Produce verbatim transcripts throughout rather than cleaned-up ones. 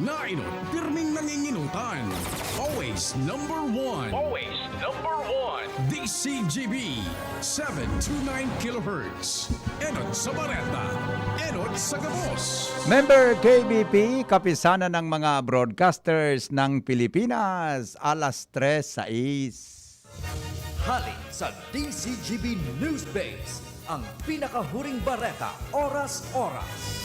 Nainot, pirming nanginginutan. Always number one. Always number one. D C G B, seven two nine kilohertz. Enot sa Bareta. Enot sa Gabos. Member K B P, Kapisanan ng mga Broadcasters ng Pilipinas, alas tres sais. Hali sa D Z G B Newsbase, ang pinakahuring bareta, oras-oras.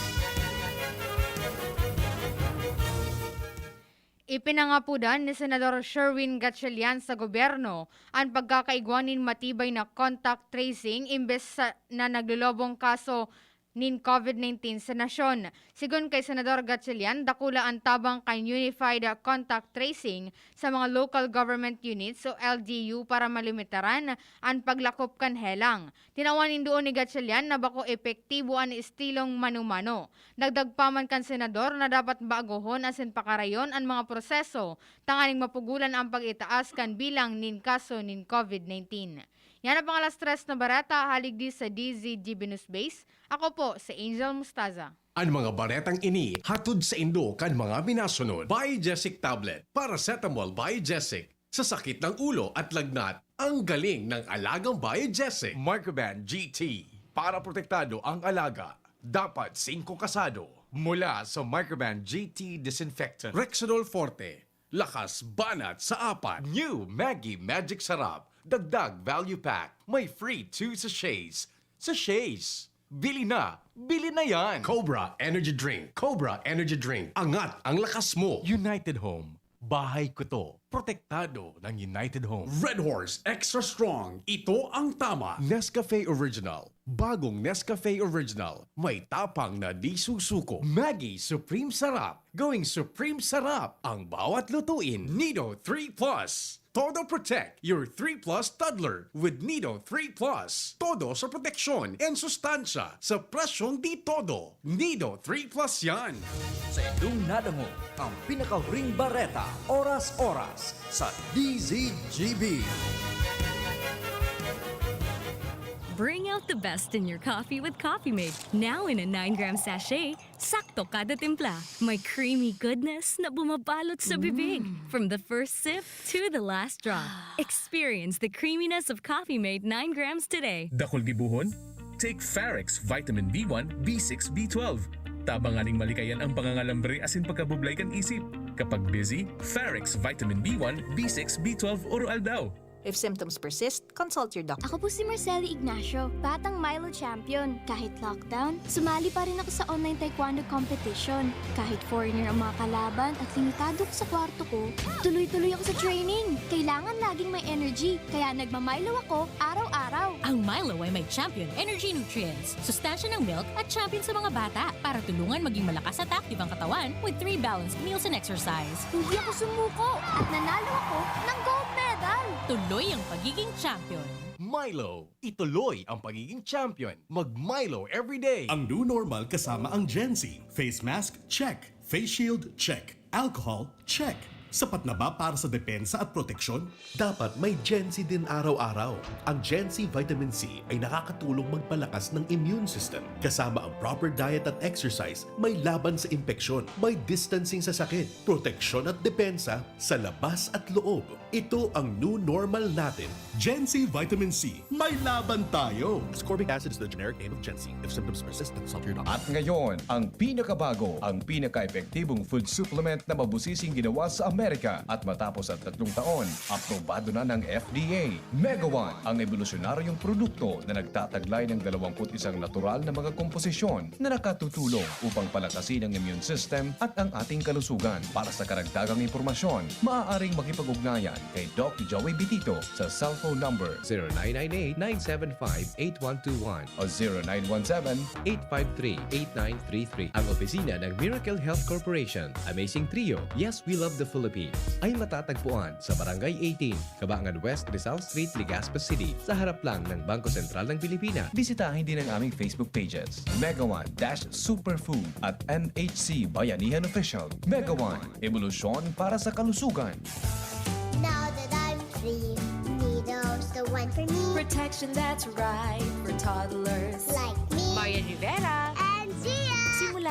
Ipinangapodan ni Senador Sherwin Gatchalian sa gobyerno an pagkakaigwa nin matibay na contact tracing imbes sa, na naglolobong kaso nin COVID nineteen sa nasyon. Sigon kay Senador Gatchalian, dakula an tabang kan Unified Contact Tracing sa mga Local Government Units o L G U para malimitaran an paglakop kan helang. Tinawan nin duon ni Gatchalian na bako epektibo an estilong mano-mano. Dagdag pa man kan senador na dapat bagohon asin pakarayon an mga proseso tanganing mapugulan an pag-itaas kan bilang nin kaso nin COVID nineteen. Yan ang pang alas tres na bareta, hali digdi sa D Z G B Newsbase. Ako po si Angel Mustaza. An mga baretang ini hatod saindo kan mga minasunod: Biogesic Tablet, Paracetamol Biogesic, sa sakit ng ulo at lagnat, ang galing ng alagang Biogesic. Microban G T, para protektado ang alaga, dapat singko kasado. Mula sa Microban G T Disinfectant, Rexidol Forte, lakas banat sa apat. New Maggi Magic Sarap, dagdag value pack, may free two sachets. Sachets! Bili na! Bili na yan! Cobra Energy Drink. Cobra Energy Drink. Angat ang lakas mo! United Home. Bahay ko to. Protektado ng United Home. Red Horse Extra Strong. Ito ang tama. Nescafe Original. Bagong Nescafe Original. May tapang na di susuko. Maggi Supreme Sarap. Going Supreme Sarap ang bawat lutuin. Nido three plus. Todo protect your three plus toddler with Nido three plus. Todo sa proteksyon and sustansya sa presyong di todo. Nido three plus yan. Sa indong nadangog, ang pinakahuring bareta, oras-oras, sa D Z G B. Bring out the best in your coffee with Coffee Mate. Now in a nine gram sachet, sakto kada timpla. May creamy goodness na bumabalot sa bibig. From the first sip to the last drop. Experience the creaminess of Coffee Mate nine grams today. Dakul gibohon? Take Farex Vitamin B one, B six, B twelve. Tabangan ning malikayan ang pangangalambre asin pagkabublay kan isip. Kapag busy, Farex Vitamin B one, B six, B twelve oro-aldaw. If symptoms persist, consult your doctor. Ako po si Marceli Ignacio, batang Milo champion. Kahit lockdown, sumali pa rin ako sa online taekwondo competition. Kahit foreigner ang mga kalaban at limitado ko sa kwarto ko, tuloy-tuloy ako sa training. Kailangan laging may energy, kaya nagma-Milo ako araw-araw. Ang Milo ay may Champion Energy Nutrients, sustansya ng milk at champion sa mga bata para tulungan maging malakas at active ang katawan with three balanced meals and exercise. Hindi ako sumuko at nanalo ako ng gold medal. Tuloy ang pagiging champion. Milo. Ituloy ang pagiging champion. Mag Milo everyday. Ang new normal kasama ang Gen Z. Face mask, check. Face shield, check. Alcohol, check. Sapat na ba para sa depensa at proteksyon? Dapat may Gen Z din araw-araw. Ang Gen Z Vitamin C ay nakakatulong magpalakas ng immune system. Kasama ang proper diet at exercise, may laban sa impeksyon, may distancing sa sakit, proteksyon at depensa sa labas at loob. Ito ang new normal natin. Gen Z Vitamin C, may laban tayo! Ascorbic acid is the generic name of Gen Z. If symptoms persist, consult your doctor. At ngayon, ang pinakabago, ang pinaka-epektibong food supplement na mabusising ginawa sa Amerika at matapos ang tatlong taon, aprobado na ng F D A. Mega One, ang ebolusyonaryong produkto na nagtataglay ng dalawampu't isang natural na mga komposisyon na nakatutulong upang palakasin ang immune system at ang ating kalusugan. Para sa karagdagang impormasyon, maaaring makipag-ugnayan kay Doc Joey Bitito sa cellphone number zero nine nine eight, nine seven five, eight one two one o zero nine one seven, eight five three, eight nine three three. Ang opisina ng Miracle Health Corporation, Amazing Trio, Yes, We Love the Philippines, ay matatagpuan sa Barangay eighteen, Cabangan West, Rizal Street, Legazpi City, sa harap lang ng Bangko Sentral ng Pilipinas. Bisitahin din ang aming Facebook pages, Mega One dash Superfood at M H C Bayanihan Official. Mega One, ebolusyon para sa kalusugan. Now that I'm free, Nido's the one for me. Protection that's right for toddlers. Like me. Marian Rivera. And Gia. Simula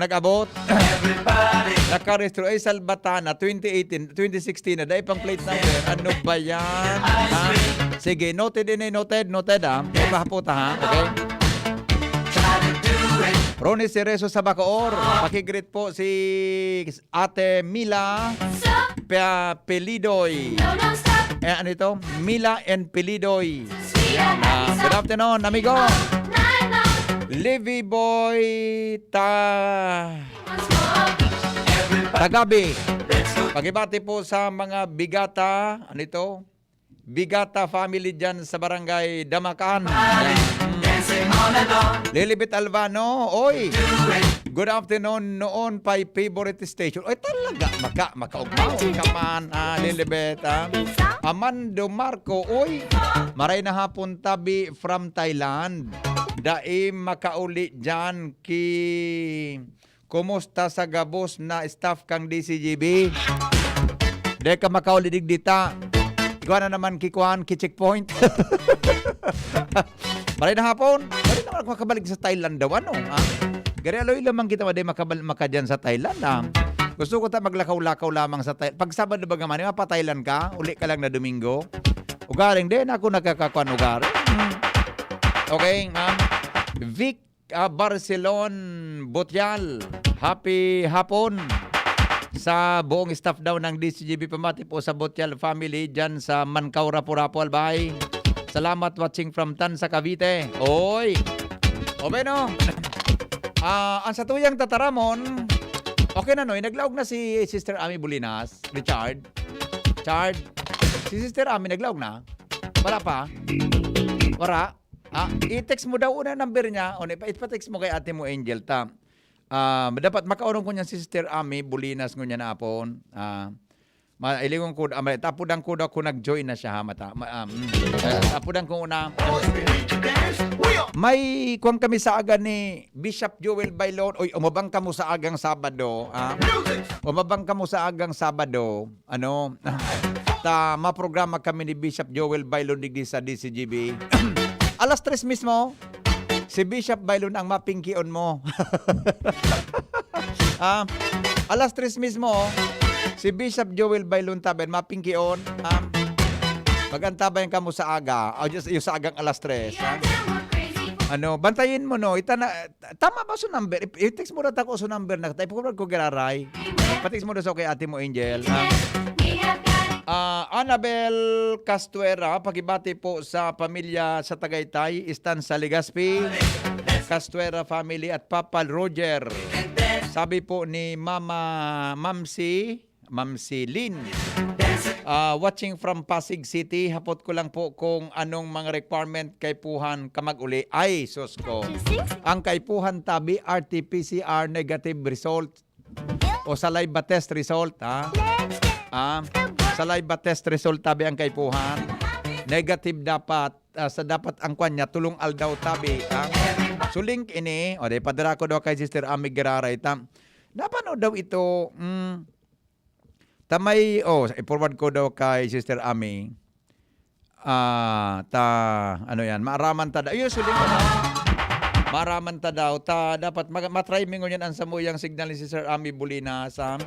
Nag-abot. Nakarehistro ay Salvatana, twenty eighteen, twenty sixteen na. Dai pang plate number. Ano ba yan? Ha? Sige, noted ini, noted, noted ha. May pahapot ha, okay? Ronnie Cerezo sa Bacoor. Pakigreet po si Ate Mila Pe- Pelidoy. Eh, ano ito? Mila and Pelidoy. Yan. Ah, good afternoon, amigo. Livy Boy Ta Tagabi. Pagibati po sa mga Bigata, ano ito? Bigata family dyan sa barangay Damakan. Yan. Mm. Lilibet Alvano, oy. Good afternoon, noon pa'y favorite station. Ay, talaga, maka, makaugmaw ka man, ah, Lilibet, ah. Amando Marco, oy. Maray na hapon, tabi from Thailand. Dai makauli dyan ki Kumusta sa gabos na staff kang D C G B? Dai ka makauli digdi ta. Igwa na naman ki kuan, ki checkpoint. Maray na hapon. Pwede naman ako makabalik sa Thailand daw. Ano? Ha? Gari aloy lamang kita, dai makabal-, maka dyan sa Thailand. Ha? Gusto ko ta maglakaw-lakaw lamang sa Thailand. Pag Sabado ba naman, mapa-Thailand ka, uli ka lang na Domingo. Ugaring, di na ako nakakakuan ugaring. Hmm. Okay, ma'am. Vic ah, Barcelon Botial. Happy hapon sa buong staff daw ng D C G B. Pamati po sa Botial family dyan sa Mancao, Rapu-Rapu, Albay. Salamat, watching from Tansa, Cavite. Oy! O, bueno. Ah, ang satuyang tataramon, okay na, no? Naglaog na si Sister Ami Bulinas, Richard. Chard. Si Sister Ami, naglaog na? Wala pa? Wala? Ah, i-text mo daw una number niya, o ipa-, ipa-text mo kay ate mo, Angel, ta. Ah, dapat makaurong ko niyan si Sister Ami Bulinas ngunyan na apon. Ah, ma-, ilingon ko, ah, ma-, tapudan ko daw kung nag-join na siya, ha, mata. Ma-, ah, mm. Ah, tapudan ko una. May kwan kami sa aga ni Bishop Joel Bailon. Oy, umabang kamo sa agang Sabado, ah. Umabang kamo sa agang Sabado. Ano? Ta, maprograma kami ni Bishop Joel Bailon digdi sa D C G B. Alas tres mismo, si Bishop Bailon ang mapingkion mo. Ah, alas tres mismo, si Bishop Joel Bailon tabi an mapingkion. Ah, mag-antabay kamo sa aga. O, Diyos, yung sa agang alas tres, ha? Ano, bantayin mo, no? Ita na, tama ba so number? I-, i-text mo na tako so number na. Tayo po ko giraray. Pa-text mo na sa kay ate mo, Angel, ha? Ah, Annabel Castuera, pakibati po sa pamilya sa Tagaytay, Stan sa Legazpi, Castuera family at Papa Roger. Sabi po ni Mama Mamsi, Ma'am Celine. Ah, watching from Pasig City, hapot ko lang po kung anong mga requirement kaipuhan ka mag-uli. Ay, sus ko. Ang kaipuhan tabi, R T P C R negative result o saliva test result, ha? Ah, saliva test result tabi ang kaipuhan. Negative dapat, ah, sa dapat ang kwan niya, tulong aldaw tabi, ha? So, link ini, o, di, padara ko daw kay Sister Ami Giraray, ta. Napano daw ito, mm, Ta may, oh, i-forward ko daw kay Sister Ami. Ah, ta, ano yan, maaraman ta daw. Ayun, suling ko na. Maaraman ta daw. Ta, dapat mag-, matry mi ngunyan ang samuyang signal ni Sister Ami Bulina sa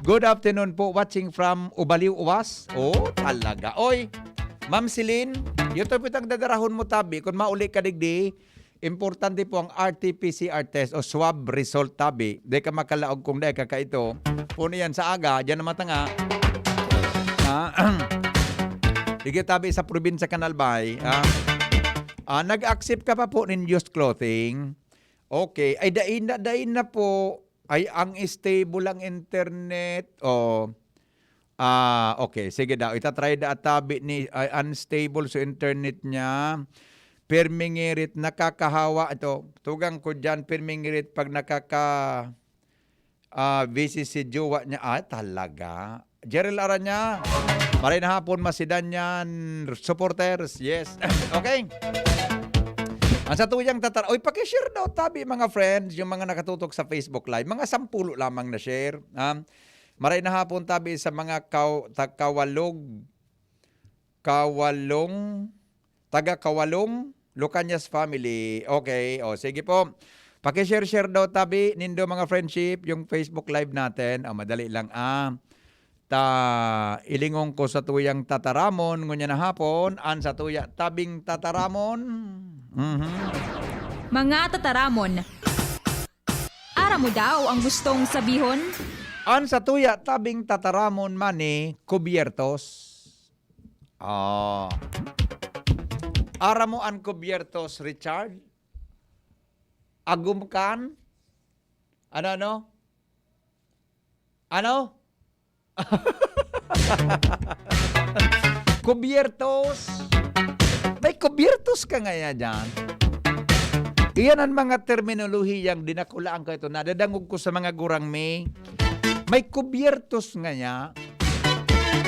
Good afternoon po, watching from Ubaliw, Uwas. Oh, talaga. Oy, Ma'am Celine, YouTube itang dadarahon mo tabi. Kung mauli ka digdi, importante po ang R T P C R test o swab result tabi. Di ka makalaog kung di ka kaito. Puno yan sa aga, dyan naman tanga. Ah, sige tabi sa probinsya Canal Bay. Ah, ah, nag-accept ka pa po nin used clothing. Okay. Ay, dai na, dai na po. Ay, ang stable ang internet. Oh. Ah, okay. Sige daw. Itatry da atabi ni, ay, unstable so internet niya. Pirmi ngirit, nakakahawa ito. Tugang ko dyan, pirmi ngirit pag nakaka, ah, busy si jowa niya. Ah, talaga. Jerel Aranya, maray na hapon, Macedonian supporters. Yes. Okay. Ang sa tuyang tatar-, oy, paki-share daw, tabi, mga friends, yung mga nakatutok sa Facebook Live. Mga sampulo lamang na share. Ha? Maray na hapon, tabi, sa mga kaw-, ta-, Kawalog, Kawalong, taga Kawalong, Lucanyas family. Okay, o, sige po. Paki-share-share daw tabi nindo, mga friendship, yung Facebook Live natin. O, madali lang, ah. Ta, ilingon ko sa tuyang tataramon, ngunyan na hapon, an sa tuya tabing tataramon. Mhm. Mga tataramon. Aram mo daw ang gustong sabihon? An sa tuya tabing tataramon man ni kubyertos. Ah. Aram mo an kubyertos, Richard? Agum kan? Ano, ano? Ano? Kubyertos. May kubyertos ka ngaya diyan. Iyan an mga terminolohiyang dinakulaan ko ito. Nadadangog ko sa mga gurang mi. May kubyertos ngaya.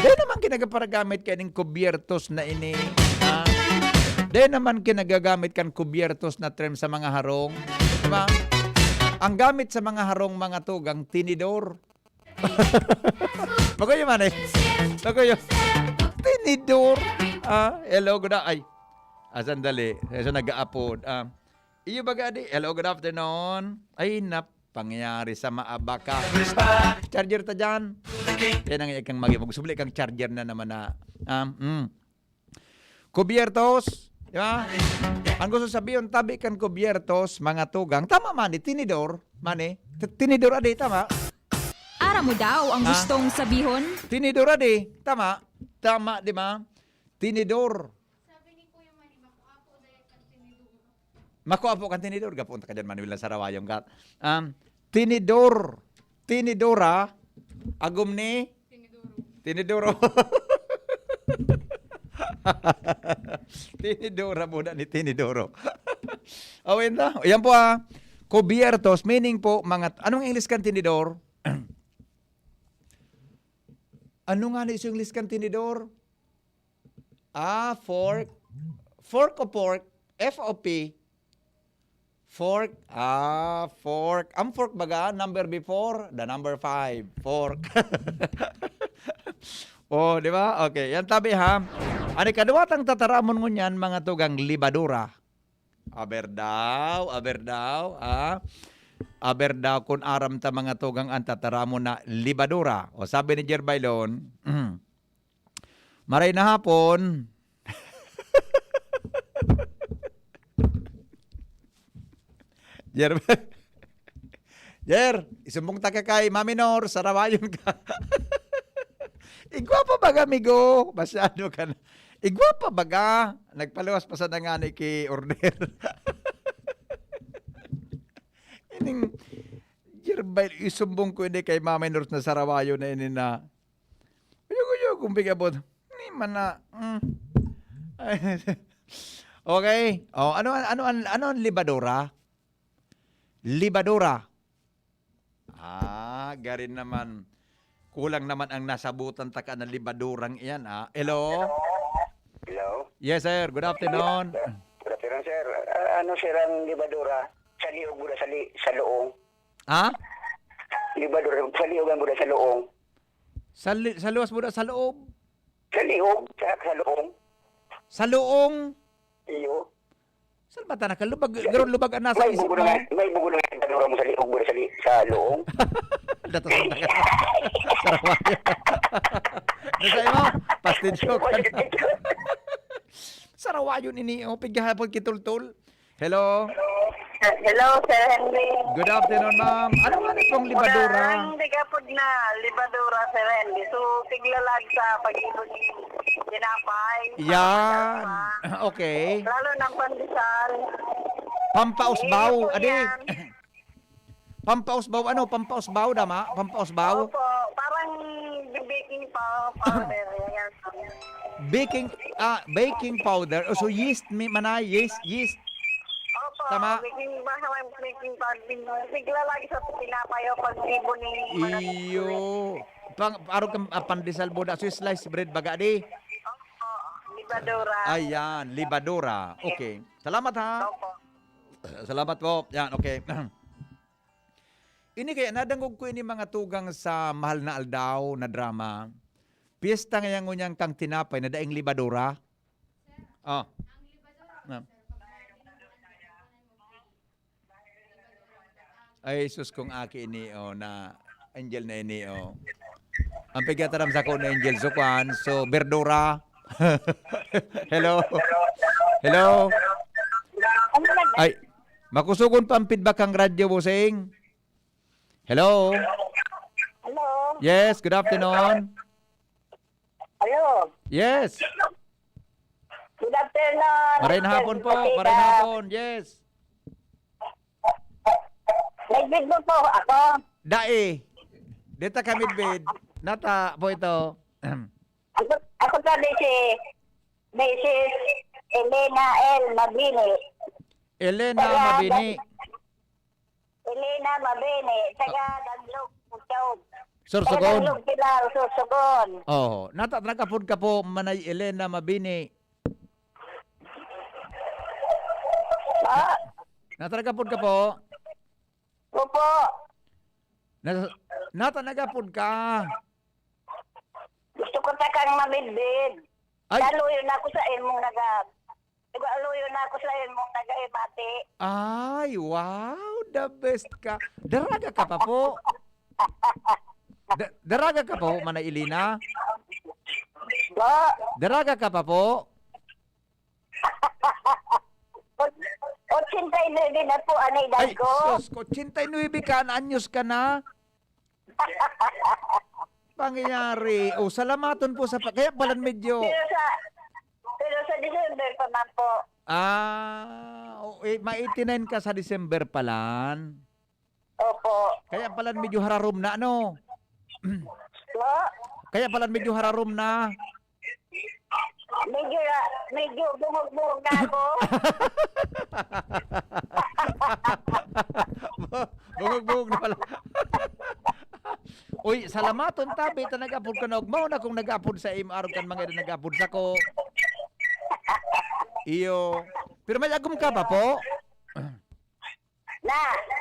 Dai naman kinagaparagamit kaining kubyertos na ini, ha? Dai naman kinagagamit kan kubyertos na term sa mga harong, di ba? Ang gamit sa mga harong, mga tugang, tinidor. Bago yun man eh. Bago yun. Tinidor. Ah, hello, good a-, ay. Ah, sandali. Eso nag-aapod. Ah, iyo baga di. Hello, good afternoon. Ay, nap-, pangyari sa maabaka. Charger ta dyan. Kaya nang ikang mag-, magsubli kang charger na naman na. Um, mm. Kubyertos, di ba? Ang gusto sabihin, tabi kan kubyertos, mga tugang. Tama man, eh, tinidor, man, eh. T-, tinidor, adi, tama? Aram mo daw ang Ha? gustong sabihon? Tinidor, adi. Tama. Tama, di ba? Tinidor. Makua po kan tinidor. Gapuon ta ka dyan, Manuel, na sarawayon ka. Um, tinidor. Tinidora. Agom ni? Tinidoro. Tinidora, buda ni Tinidoro. Awin ta. Yan po, ah. Cubiertos, meaning po, mga, anong English kan tinidor? Ano nga na yung English kan tinidor? Ah, fork. Fork o pork? F O P. Fork. Ah, fork. Ang fork baga, number before, the number five. Fork. Oh, di ba? Okay, yan tabi ha. Ano ikaduwa tang tataramon ngunyan, mga tugang, libadura. Aber daw, aber daw, ah. Aber daw kun aram ta, mga tugang, ang tataramon na libadura. O sabi ni Jer Bailon, Maray na hapon. Jer, Jer, isumbong ta ka kay Mami Nor, sarawayon ka. Igwa pa baga, amigo? Masyado ka na. Igwa pa baga? Nagpaluwas pa sana nga ni ki order. Ining, Jer, bay, isumbong ko ini kay Mami Nor na sarawayon na ini na Uyog-uyog, kung pigabot. Ni man na, mm. Okay. Oh, ano, ano, ano, ano ang libadura? Libadura. Ah, garin naman. Kulang naman ang nasabutan taka na libadurang iyan, ah. Hello? Hello? Yes, sir. Good afternoon. Good afternoon, sir. Ah, ano, sir, ang libadura? Sa liog, buda sa li-, sa luong. Ha? Libadura, sa liog ang buda sa luong. Sa li-, sa luwas mo na sa loob? Sa liog, sa, sa luong. Sa luong? Iyo. Saan ba ta nakalubag? Garon lubag ang nasa May isip bugo mo? na nga, may bugo na nga yung tanura mo sa liog mo sa, li, sa luong. Dato sa tayo. Sarawayon. Nasa imo? Pastinso ka na. Sarawayon ini, oh, pighapon kitultol. Hello? Hello, Sir Henry. Good afternoon, ma'am. Ano nga itong libadura? Ang digapod na libadura, Sir Henry. So, tiglalag sa pag-ibon ni tinapay. Yan. Pagkakasma. Okay. Lalo ng pandesal. Pampausbaw, Hindi po adi. yan. Pampausbaw, ano? Pampausbaw, dama? Pampausbaw? Opo, parang baking pa-, powder, yan. Baking, ah, baking powder. O, so yeast, mi-, mana, yeast, yeast. Opo, Tama. baking, basta may baking powder. Tiglalag sa tinapay o pag-ibon ni Manang Iyo. Pang, parang kam-, ah, pandesal buda. So, slice bread baga di? Opo, libadura. Ayan, libadura. Okay. Salamat, ha. Opo. Salamat po. Yan, okay. Ini kaya nadangog ko ini mga tugang sa Mahal na Aldaw na drama. Piyesta ngayon ngunyan kang tinapay na daing libadura. Oh. Na. Ay, sus, kung aki ini, oh, na angel na ini, oh. Ang pigataram sa ko na angel, so, kwan, so, berdura. Hello? Hello? Ay, makusugon pa ang feedback ang radyo, bossing. Hello? Hello? Yes, good afternoon. Hello? Yes. Good afternoon. Maray na hapon po, maray na hapon, yes. May video po ako. Dai. Dita ka midbid. Nata po ito. Ako, ako sabi si Missus Elena L. Mabini. Elena Kaya, Mabini. Elena Mabini, taga Danlog, Sorsogon. Taga Danlog, Pilar, Sorsogon. Oh, nata nagapod ka po, Manay Elena Mabini. Ah? Nata nagapod ka po? Opo. Nasa, nata nagapod ka? Gusto ko takang mamidbid. Ay. Kaluyo na ako sa imong naga-, nag-aluyo na ako sa imong nagaibati. Ay, wow! The best ka. Daraga ka pa po. Da-, daraga ka pa po, Mana Elena? Po? Daraga ka pa po? Ot-, ochenta y nuebe na po, ang edad Ay, ko. Sus, ochenta y nuebe ka, na anyos ka na? Pangyayari. O, salamaton po sa pa-, kaya pala medyo Pero sa, pero sa December pa man po. Ah, o, eh, ma-eighty-nine ka sa December palan. Opo. Kaya pala medyo hararom na, ano? Po? Kaya pala medyo hararom na. Medyo, medyo bungog-bungog na ako. Bungog-bungog na pala. Uy, salamaton tabi ta nag-apod ka na og mao na kung nag-apod sa imo, arog kan mga nag-apod sako. Iyo. Pero may agom ka pa po? Na,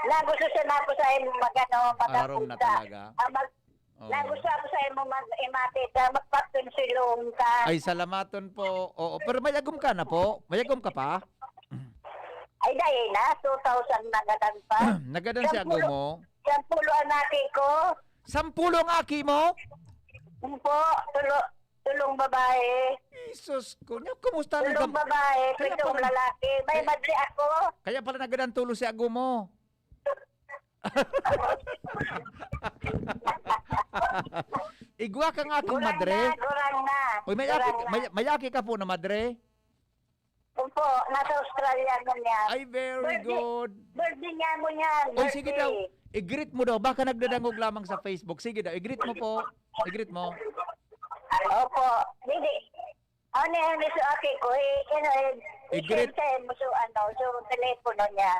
na gusto siya na ako sa imo mag-ano, mag-apod na ka. Aram na talaga. Ah, mag-, Oo. Na gusto ako sa imo mag-, imati ka, magpakonsilong ka. Ay, salamaton po. Oo, pero may agom ka na po? May agom ka pa? Ay, dai na, two thousand nagadan pa. Nagadan si agom mo? Sampulo ang aki ko. Sampulo ang aki mo? Opo, tulo, tulong babae. Jesus ko, nya, kumusta ang Tulong kam-, babae, pitong Kaya pala, lalaki. May kaya, madre ako. Kaya pala nagadan tulo si agom mo. Igwa ka nga aking Gurang madre. Na, gurang na. Uy, may aki, Gurang na. May, may aki ka po na madre? Opo, nasa Australia ngunyan. Ay, very Birthday, good. Birthday niya ngunyan, Uy, sige birthday. Daw. I-greet mo daw. Baka nagdadangog lamang sa Facebook. Sige daw, i-greet mo po. I-greet mo. Opo. Didi. Ano yan, so aki ko? Eh, ano, eh, I-greet. I-send sa imo, so ano, so telepono niya.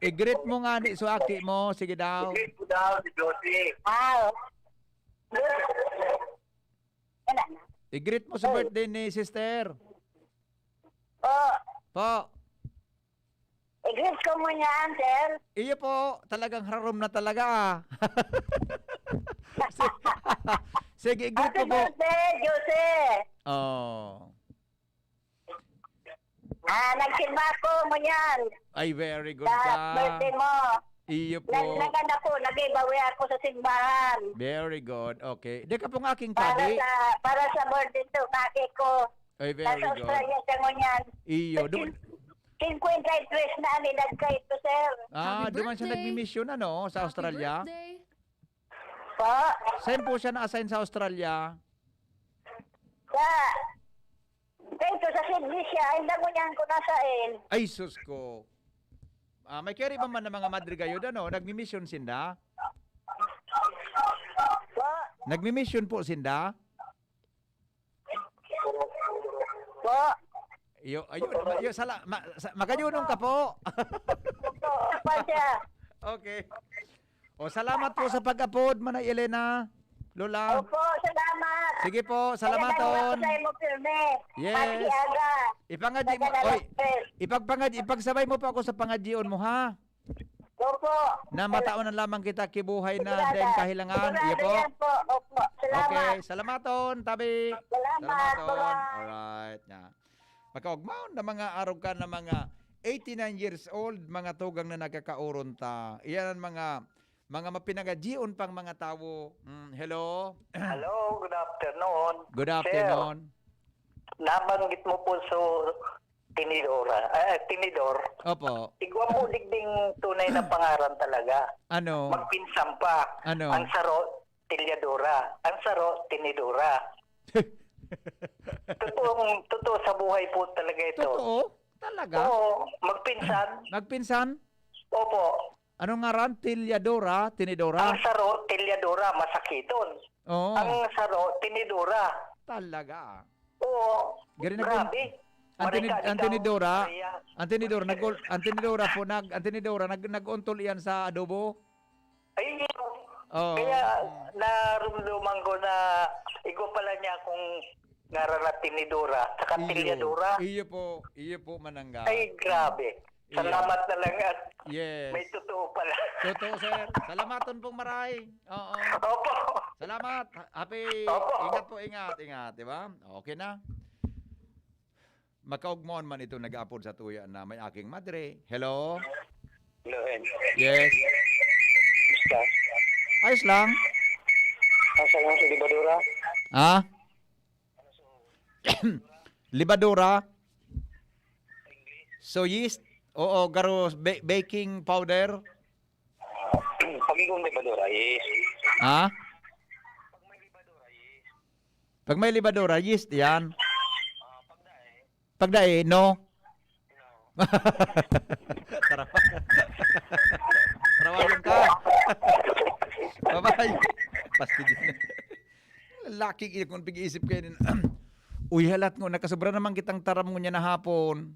I-greet mo nga ni, so aki mo. Sige daw. I-greet mo daw si Josie. Ah. Wala na. I-greet mo sa Oh. birthday ni sister. Oh. Po. I-greet ko mo niyan, sir. Iyo po, talagang hararom na talaga, ah. Si-, sige, i-greet Happy mo po. Birthday, Jose. Oh. Ah, nagsimba ko mo niyan. Ay, very good Sa ka. Birthday mo. Iyo po. Nag-, nag-, ano po, nag-giveaway ako sa simbahan. Very good. Okay. Di ka pong aking Para tabi? sa, para sa birthday to, kaki ko. Ay, very Nasa good. Australia siya ngunyan. Iyo, Nag-, dum- singkwenta y tres na ang edad ko ito, sir. Ah, Happy duman siya birthday. Nagmimisyon, ano, sa Happy Australia? Birthday. Po? Saan po siya na-assign sa Australia? Sa, dito sa Sydney siya. Ay, dangunyan ko na sa el. Ay, sus ko. Ah, may kiyari ba man ng mga madre gayod, ano? Nagmimisyon sinda? Po? Nagmimisyon po sinda? Po? Iyo, ayun, ma-, iyo, sala-, ma-, sa-, magayunon ka po. Opo, opo siya. Okay. O, salamat po sa pag-apod, Manay Elena, Lola. Opo, salamat. Sige po, Kaya salamaton. Sa imo, pirme. Yes. Pati aga. Ipangadyi mo, Taga oy, Dalapes. Ipagpangadyi, ipagsabay mo po ako sa pangadyion mo, ha? Opo. Na mataon na lamang kita kibuhay na Sigurada. Deng kahilangan. Sigurado Iyo po. Yan po. Opo. Salamat. Okay. Salamaton, tabi. Salamat. Salamaton. Bye-bye. Alright. Nga. Makaogmaon na mga arog ka na mga eighty-nine years old, mga tugang na nagkakaoron ta. Iyan ang mga, mga mapinagajion pang mga tawo. Mm, hello? Hello, good afternoon. Good afternoon. Sir, nabanggit mo po so tinidora, eh, tinidor. Opo. Igwa po digding tunay na pangaran talaga. Ano? Magpinsan pa. Ano? Ang saro, tilyadora. Ang saro, tinidora. Totoong, totoo sa buhay po talaga ito. Totoo? Talaga? Oo, magpinsan. Magpinsan? Opo. Anong ngaran? Tilyadora? Tinidora? Ang saro, tilyadora, masakiton. Oo. Ang saro, tinidora. Talaga. Oo. Gari nag- Grabe. Ang tinid- Marika ang ikaw, tinidora, Maria. ang tinidora, nag ang tinidora po nag ang tinidora nag nag-untol iyan sa adobo. Ay, Oh. kaya narumduman ko na igwa pala niya kung ngaran na tinidora, saka tilyadora. Iyo po, iyo po manangga. Ay, grabe. Iyo. Salamat na lang at Yes. May totoo pala. Totoo, sir. Salamaton pong maray. Oo. Opo. Salamat. Happy. Opo. Ingat po, ingat, ingat, di ba? Okay na. Makaugmon man itong nag-aapod sa tuya na may aking madre. Hello? Hello, Ed. Yes. Kumusta? Ayos lang. Asa yung sa libadura? Ha? Libadura? So yeast? Oo, garo ba- baking powder? Pagigong libadura is Ha? Pag may libadura, yeast yan. Pag dai, no? Tarawa. Tarawa yung ka. Bye-bye. Pastigil na. Laki kung pag-iisip kayo nin. Uy, halat ngo, nakasobra naman kitang taram ngunyan na hapon.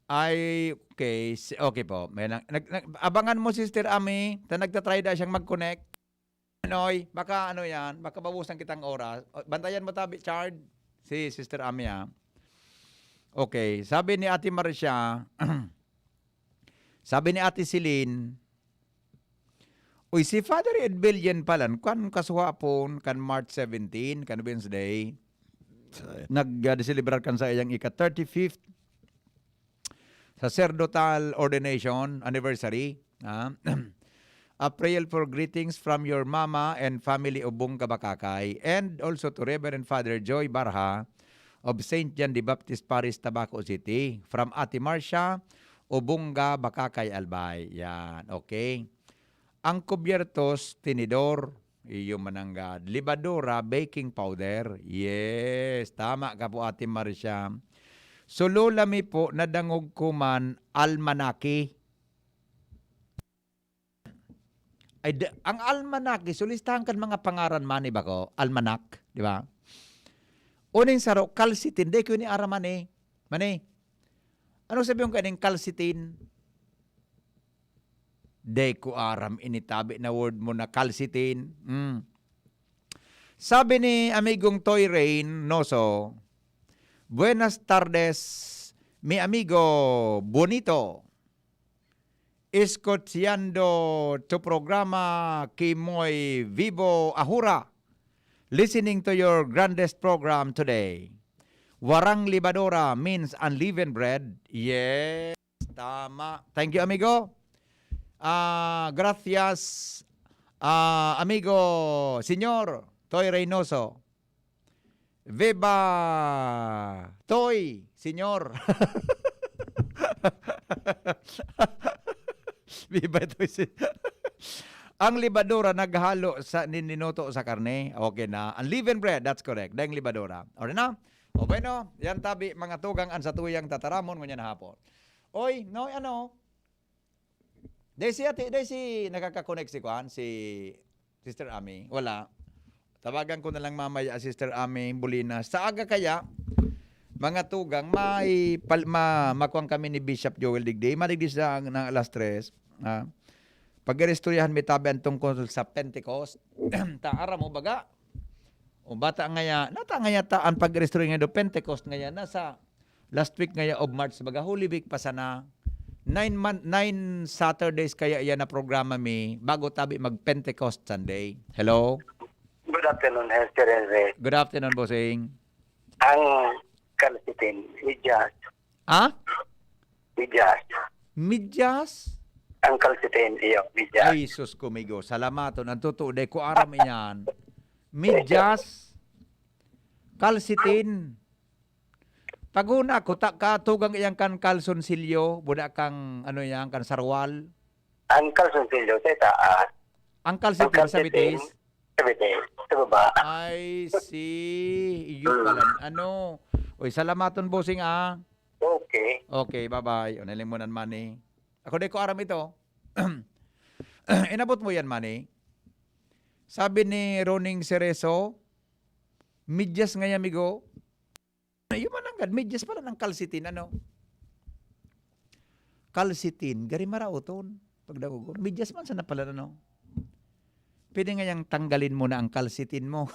Ay, okay. Si- Okay po. May nag, nag, nag- abangan mo, Sister Ami. Ta nagtatry da siyang mag-connect. Noy, baka ano yan, baka babusan kitang oras. O, bantayan mo tabi, Chard. Si Sister Ami, ah. Okay. Sabi ni Ate Marcia, sabi ni Ate Celine, Uy, si Father Ed Bellion pala, kan kasuhapon, kan March seventeen, kan Wednesday, nag-, ah, selebrar kan sa iyang ika-thirty-fifth sacerdotal ordination anniversary. Ah. A prayer for greetings from your mama and family of Bunga Bakakay, and also to Reverend Father Joy Barha of Saint John the Baptist Parish, Tabaco City. From Ate Marcia, Obunga, Bakakay, Albay. Yan, okay. Ang kubyertos, tinidor, iyo mananggad. Libadora, baking powder. Yes, tama ka po, Ate Marcia. So, lola mi po, nadangog ko man, almanaki. Ay, da- ang almanaki, so listahan kan mga pangaran man, iba ko, almanak, di ba? Uning saro, calcitin, di ko ni araman eh. Mani, ano sabi yung kaning calcitin? Di ko aram, initabi na word mo na calcitin. Mm. Sabi ni amigong Toy Rain Noso, Buenas tardes, mi amigo bonito. Escuchando tu programa ki moi vivo ahora. Listening to your grandest program today. Warang libadora means unleavened bread. Yes, tama. Thank you, amigo. Ah, gracias, ah, amigo, Señor Toy Reynoso. Viva Toy, Señor. Viva Toy, Señor. Ang libadura naghalo sa nin-, ninuto sa karne. Okay na. Ang leavened bread, that's correct. Dahil libadura. Okay na? O bueno, yan tabi, mga tugang, ang satuyang tataramon ngunyan hapon. Oy, no, ano? Dahil si ate, dahil si nakaka-connect si Kwan, si Sister Ami, wala. Tawagan ko na lang mamaya si Sister Ami Bulinas. Sa aga kaya, mga tugang, may pal, ma, makuwang kami ni Bishop Joel digdi. Madigdi sa ng alas tres. Ha? Pag-iristoryahan mi tabi ang tungkol sa Pentecost. Ta, aram mo, baga? O bata ngaya, nata ngaya ta ang pag-iristorya nga do Pentecost ngaya nasa last week ngaya of March, baga Holy Week pa sana. Nine month, nine Saturdays kaya yan na programa mi bago tabi mag Pentecost Sunday. Hello? Good afternoon, Sir Henry. Good afternoon, bossing. Ang calcitin, medyas. Ah? Medyas. Medyas? Ang calcetin, iyo, medyas. Ay, sus, kumigo. Salamaton. Ang totoo, di ko aram iyan. Medyas, calcetin. Paguna ko, ta, katugang iyang kan kalsonsilyo, buda kang, ano yan, kan sarwal. Ang kalsonsilyo, sa itaas. Ang calcetin, sa bitis. Sa bitis. Sa baba. I see. Iyo pala. Ano? Uy, salamaton, bossing, ah. Okay. Okay, bye-bye. O, naling mo nan money. Ako, di ko aram ito. Inabot mo yan, money. Sabi ni Roning Cerezo, medyas nga yan, amigo. Yung mananggad, medyas pala ng calcetin, ano? Calcetin, gari maraoton. Pagdagogon, medyas man sana pala, ano? Pwede nga yang tanggalin mo na ang calcetin mo.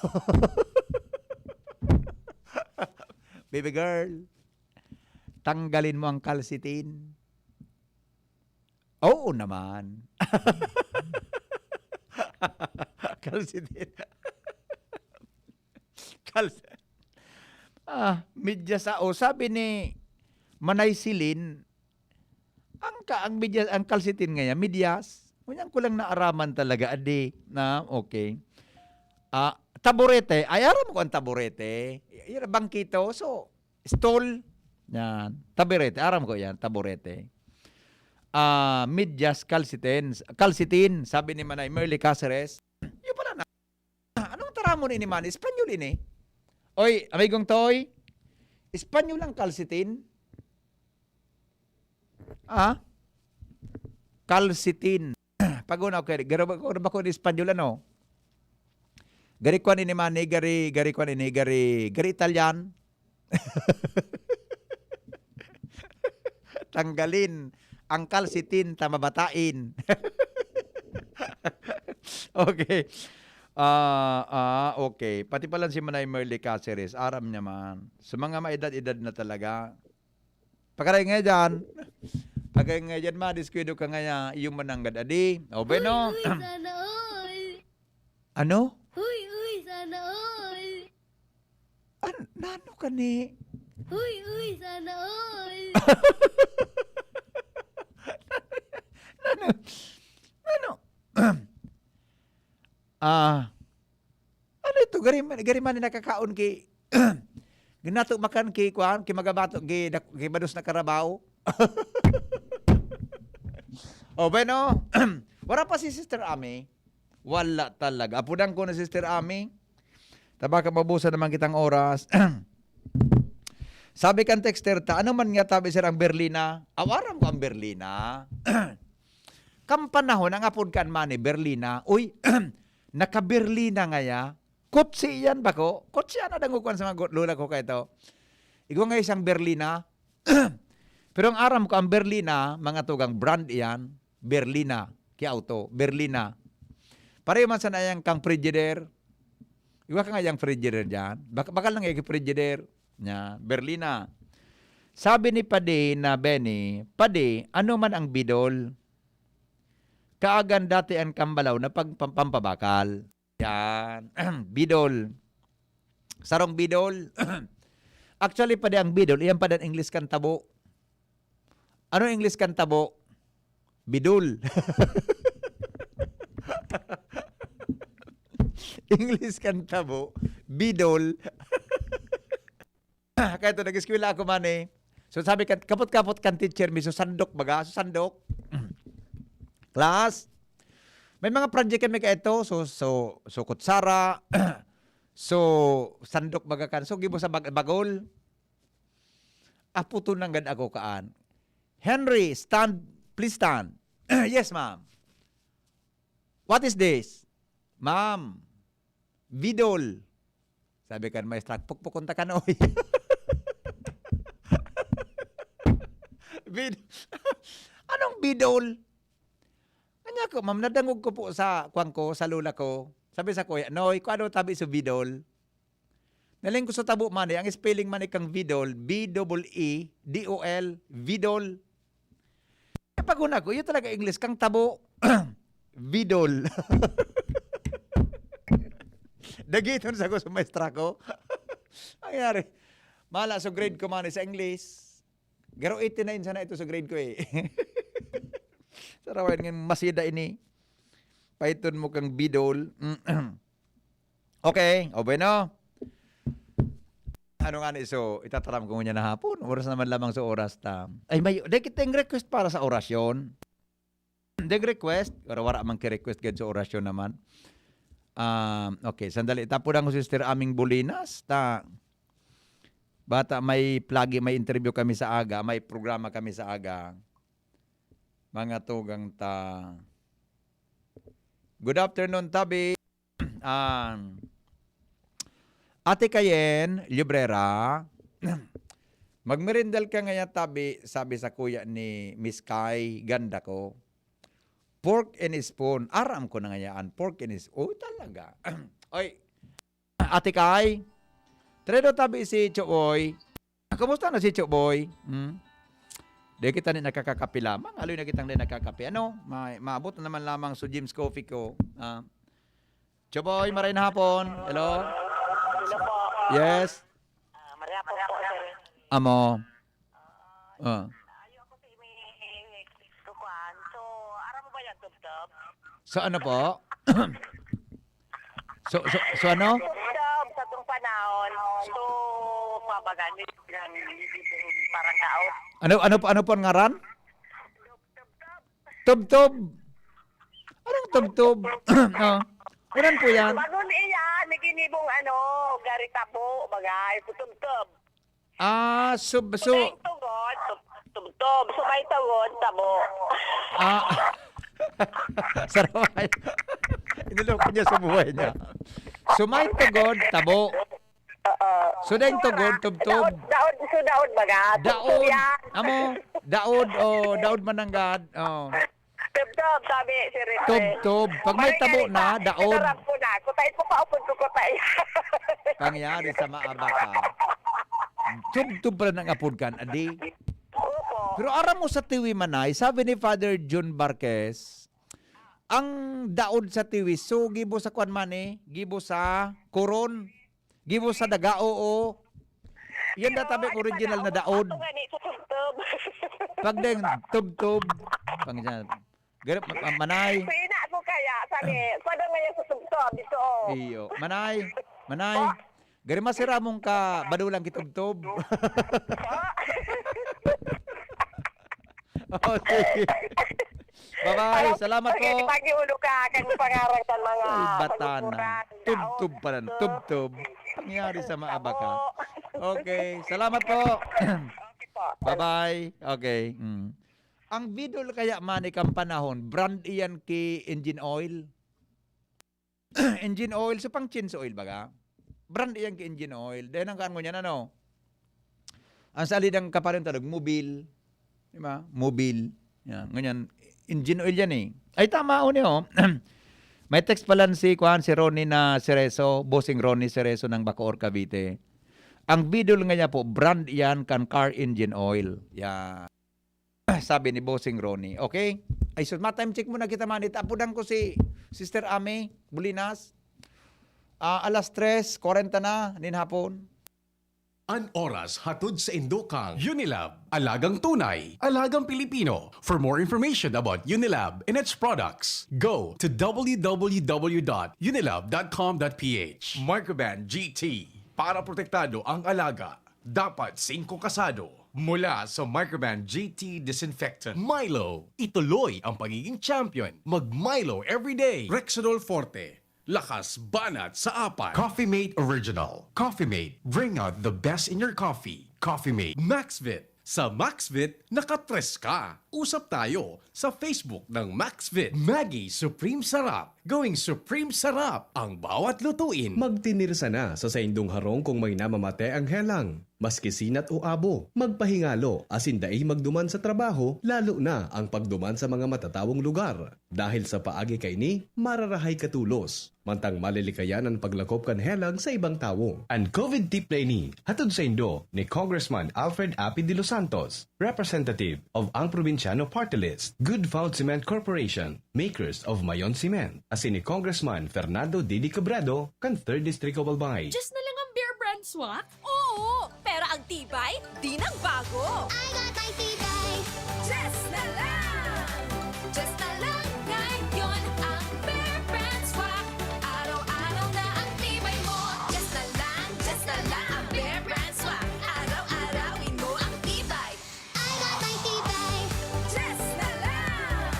Baby girl, tanggalin mo ang calcetin. Oo naman. Calcetin. Calcetin. Ah, medyas sa, o, sabi ni Manay Silin, ang ka, ang medyas, ang calcetin ngayon, medyas. Ngunyan ko lang naaraman talaga, adi, na, okay. Ah, taburete. Ay, aram ko ang taburete. Y-, yun, bangkito. So, stool. Yan. Taburete. Aram ko yan, taburete. Ah, medyas, calcetin. Calcetin, sabi ni Manay Merly Caceres. Yun pala na. Anong taramon ini, man? Espanyol ini. Oy, amigong Toy. Espanyol ang calcetin. Ah? Calcetin. Paguna ko, garo ba ko, ba ko ni Espanyol, ano? Gari kwan ini, man, eh, gari, gari kwan ini, gari, gari Italian. Tanggalin ang calcetin ta mabatain. Okay. Ah, ah, okay. Pati pala si Manay Merly Caceres, aram niya man. Sa mga maedad-edad na talaga. Pagkaray nga dyan. Pagkaray nga dyan, madiskwento ka nga ya, iyong mananggad adi. O, bueno. Uy, uy, sana all. Ano? Uy, uy, sana all. An nano ka ni? Uy, uy, sana all. Nano? Nano? Ah, ano ito? Gari man, gari man nakakaon ki, ginato makan ki, kuan, ki magabato, ki, dak- ki bados na karabaw. O, bueno, wala pa si Sister Ami. Wala talaga. Apudan ko na Sister Ami. Tabaka maubusan naman kitang oras. Sabi kan texter ta, ano man nga tabi, sir, ang Berlina? Awaran ko ang Berlina. Kan panahon, ang apod kan mani, Berlina. Uy, naka-Berlina ngaya. Kotse iyan bako. Kotse ana dangokan sa mga gu- lola ko kay ito. Igwa nga isang Berlina. Pero ang aram ko, ang Berlina, mga tugang brand iyan, Berlina. Ki auto, Berlina. Pareho man sana yang kang Frigidaire. Igwa ka nga yang Frigidaire dyan. Bak- bakal nang iki Frigidaire. Yan, Berlina. Sabi ni Padi na Benny, Padi, ano man ang bidol? Kaagan dati an kambalaw na pag, pam- pampabakal. Yan. Bidol. Sarong bidol. Actually, Padi, ang bidol, iyan pa din English kan tabo. Ano English kan tabo? Bidol. English kan tabo, bidol. Kaya ito, nag-eskwela ako man eh. So sabi kan, kapot-kapot kan teacher mi, so sandok baga, so sandok. Class, may mga project kami ka ito, so, so, so kutsara, so sandok baga kan, so gibo sa bag- bagol. Aputo nanggad ako kaan. Henry, stand, please stand. Yes, ma'am. What is this? Ma'am, bidol. Sabi kan maestra, pukpukon ta kanoy. Bid Anong bidol? Kanya ko, ma'am, nadangog ko po sa kwan ko, sa lola ko. Sabi sa kuya, Noy, kung ano tabi sa bidol? Naling ko sa tabo man eh. Ang spelling man eh kang vidol, B double E D O L, vidol. Pag una ko, yun talaga English, kang tabo, vidol. Dagiton sa ko sa maestra ko. Nangyari, mala sa grade ko man eh, sa English. Garo eighty-nine sana ito sa grade ko eh. Sarawayan nga masida ini. Paiton mo kang bidol. Okay, o bueno. Ano nga ni, so, itataram ko niya na hapon. Oras naman lamang sa oras ta. Ay, may, dai kita yung request para sa orasyon. Dai request, pero wala man ki-request gad sa orasyon naman. Um, okay, sandali. Tapos ang Sister Aming Bulinas, ta, bata, may plagi, may interview kami sa aga, may programa kami sa aga. Mga tugang ta. Good afternoon, Tabi. Ah, Ate Kayen, Librera, "Magmerindal ka ngaya, Tabi," sabi sa kuya ni Miss Kai, ganda ko. "Pork and spoon." Aram ko na ngayaan, pork and spoon. Oh, talaga. Oy, Ate Kai, tredo tabi si Choboy. Kumusta na si Choboy? Hmm? Di kita ni nakakakape lamang. Aloy na kitang di nakakape. Ano? Ma maabot na naman lamang sa Jim's Coffee ko. Ah. Choboy, maray na hapon. Hello? Hello po. Yes? Ah, Maria po po, sir. Amo. Ah. Ayo ako sa imi kukuan. So, aram mo ba yan, tubtob? So ano po? So, so, so ano? Tubtob sa itong panahon. So, mabagan din yan, parang daot. Ano ano po ano po ang ngaran? Tubtob. Anong tubtob? Oh. Unan po yan. Bago niya, naginibong ano, gari tabo, bagay, tubtob. Ah, sub so Tubtob, tubtob, sumay tawon, tabo. Ah. Saraway. Iniloko niya sa buhay niya. Sumay tugod, tabo. Oo. So, dahil tugod, tubtob. Daod, daod, so daod baga. Daod. Amo, daod, oh, daod mananggad. Oh. Tubtob, sabi si Rene. Tubtob. Pag may tabo na, daod. Sarap ko na. Kutay po, paupod ko kutay. Pangyari sa maabaka. Tubtob pala nang apod kan, adi. Opo. Pero aram mo sa Tiwi Manay, sabi ni Father Jun Barquez, ang daod sa Tiwi, so gibo sa kwan man eh, gibo sa koron, gibo sa daga, oo. Yan na tabi ang original na daod. Ito nga ni sa tubtob. Pag deng tubtob, pang dyan. Garap, ma- manay. Sa ina ko kaya, sabi, pada ngayon sa tubtob, dito. Iyo. Manay. Manay. Gari masiramong ka, badulang kitubtob. Oh, sige. Bye-bye. Salamat po. Pag-iulo ka, kan pangarang kan mga Ay, batan na. pagkukuran, Tubtob daot, pala. tubtob. Tubtob. Pangyari sa maabaka. Okay. Salamat po. Okay po. Bye-bye. Okay. Mm. Ang bidol kaya man ikang panahon, brand iyan ki engine oil. Engine oil, so pang change oil baga. Brand iyan ki engine oil. Dahil ang kaan mo niyan, ano? Ang salid ang kaparin talog, mobil. Di ba? Mobil. Yan. Ngunyan, engine oil yan eh. Ay, tama, oh, niyo. May text pala si, kuan, si Ronnie na Cerezo, bossing Ronnie Cerezo ng Bacoor, Cavite. Ang bidol nga niya po, brand yan kan car engine oil. Yan. Sabi ni Bossing Ronnie. Okay? Ay, sus, ma-time check muna kita, man. Itapudan ko si Sister Amy Bulinas. Ah, alas tres kwarenta na, nin hapon. An oras hatod sa indo kang Unilab, alagang tunay, alagang Pilipino. For more information about Unilab and its products, go to w w w dot unilab dot com dot p h. Microban G T, para protektado ang alaga, dapat singko kasado. Mula sa Microban G T Disinfectant. Milo, ituloy ang pagiging champion. Mag Milo everyday. Rexidol Forte, lakas banat sa apat. Coffee Mate Original. Coffee Mate, bring out the best in your coffee. Coffee Mate. Maxvit. Sa Maxvit, nakatres ka. Usap tayo sa Facebook ng Maxvit. Maggi Supreme Sarap. Going Supreme Sarap ang bawat lutuin. Magtinirsa na sa saindong harong kung may namamate ang helang. Maski sinat o abo, magpahingalo asin dai magduman sa trabaho, lalo na ang pagduman sa mga matatawong lugar. Dahil sa paagi kaini, mararahay ka tolos, mantang malilikayan an paglakop kan helang sa ibang tawo. An COVID tip na ini, hatod saindo ni Congressman Alfred Api de los Santos, representative of Ang Probinsyano Party List, Good Found Cement Corporation, makers of Mayon Cement, asin ni Congressman Fernando Didi Cabredo, kan Third District of Albay. Just na lang ang beer brand swak? Oo! Pero ang Tibay, di nagbago. I got my Tibay. Just na lang. Just na lang ngayon ang Bear Brand Swak. Araw-araw na ang tibay mo. Just na lang, just na lang ang Bear Brand Swak. Araw-arawin mo ang tibay. I got my Tibay. Just na lang.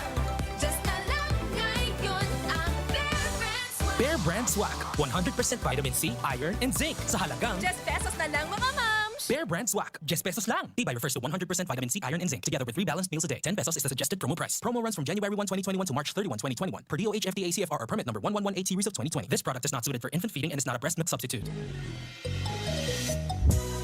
Just na lang ngayon ang Bear Brand Swak. Bear Brand Swak, one hundred percent vitamin C, iron, and zinc sa halagang Just pesos na lang, mga ma'am. Bear Brand Swak, just pesos lang. Tibay refers to one hundred percent vitamin C, iron, and zinc, together with three balanced meals a day. Ten pesos is the suggested promo price. Promo runs from January one, twenty twenty-one to March thirty-one, twenty twenty-one, per D O H F D A C F R or permit number one one one eight series of twenty twenty. This product is not suited for infant feeding and is not a breast milk substitute.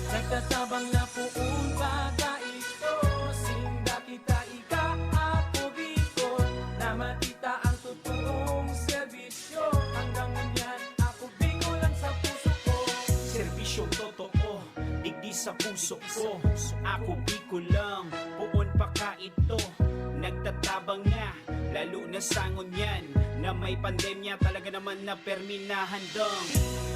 Nagtatabang na poon pagkaito, masinda kita ika ako Bicol, na matita ang totoong serbisyo. Hanggang ngunyan, ako Bicol lang sa puso ko. Serbisyong totoo, digdi sa puso ko. Ako Bicol lang, poon pagkaito. Nagtatabang na, lalo na sa ngunyan na may pandemya, talaga naman na permi na handang.